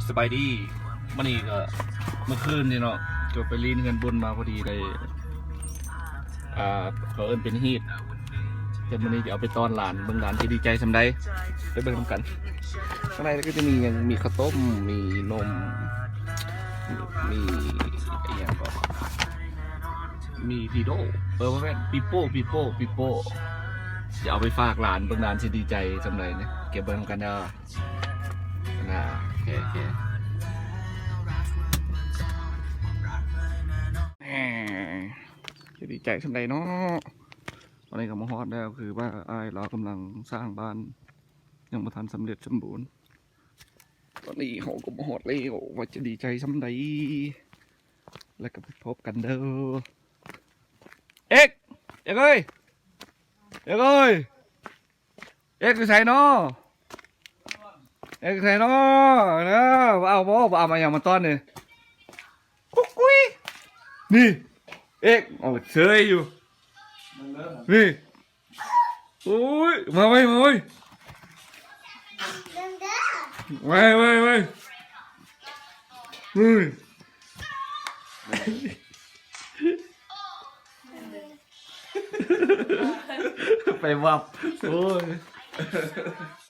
ສະບາຍດີ ມື້ນີ້ກໍ ເມື່ອຄືນນີ້ເນາະ ກໍໄປຫຼິ້ນເຮືອນບຸນມາພໍດີ ໄດ້ ອ່າ ເຂົາເອີ້ນເປັນຮີດ ແຕ່ມື້ນີ້ຈະເອົາໄປຕ້ອນຫຼານ ເບິ່ງຫຼານຊິດີໃຈສ່ຳໃດ ໄປເບິ່ງນຳກັນ. ຂ້າງໃນກໍຈະມີຫຍັງ ມີເຂົ້າຕົ້ມ ມີນົມ ມີອີ່ຫຍັງກໍ ມີປີໂປ້ ເອີ ບໍ່ແມ່ນ ປີໂປ້ ປີໂປ້ ປີໂປ້ ຈະເອົາໄປຝາກຫຼານ ເບິ່ງຫຼານຊິດີໃຈສ່ຳໃດນະ ເກັບເບິ່ງນຳກັນເດີ. ນະ ໂອເຄ ໂອເຄ ແໝ່ ຊິດີໃຈສ່ຳໃດເນາະ. ຕອນນີ້ກໍມາຮອດແລ້ວ ຄືວ່າອ້າຍລາວກຳລັງສ້າງບ້ານ ຍັງບໍ່ທັນສຳເລັດສົມບູນ. ຕອນນີ້ເຮົາກໍມາຮອດແລ້ວ ວ່າຈະດີໃຈສ່ຳໃດ ແລ້ວກໍໄປພົບກັນເດີ. ເອກ ເອກເອີຍ ເອກເອີຍ ເອກຢູ່ໃສນໍ? ເອກຢູ່ໃສນໍ? ເອີ ບໍ່ເອົາ ບໍ່ເອົາ ບໍ່ເອົາມາຫຍັງມາຕ້ອນນີ້? ກຸກກຸຍ ນີ້ ເອກ ເອົາເຊີຍຢູ່ ນີ້. ໂອ້ຍ ມາໄວ ມາໄວ ໄວ ໄວ ໄວ ເຮີ້ຍ ໄປວັບ ໂອ້ຍ.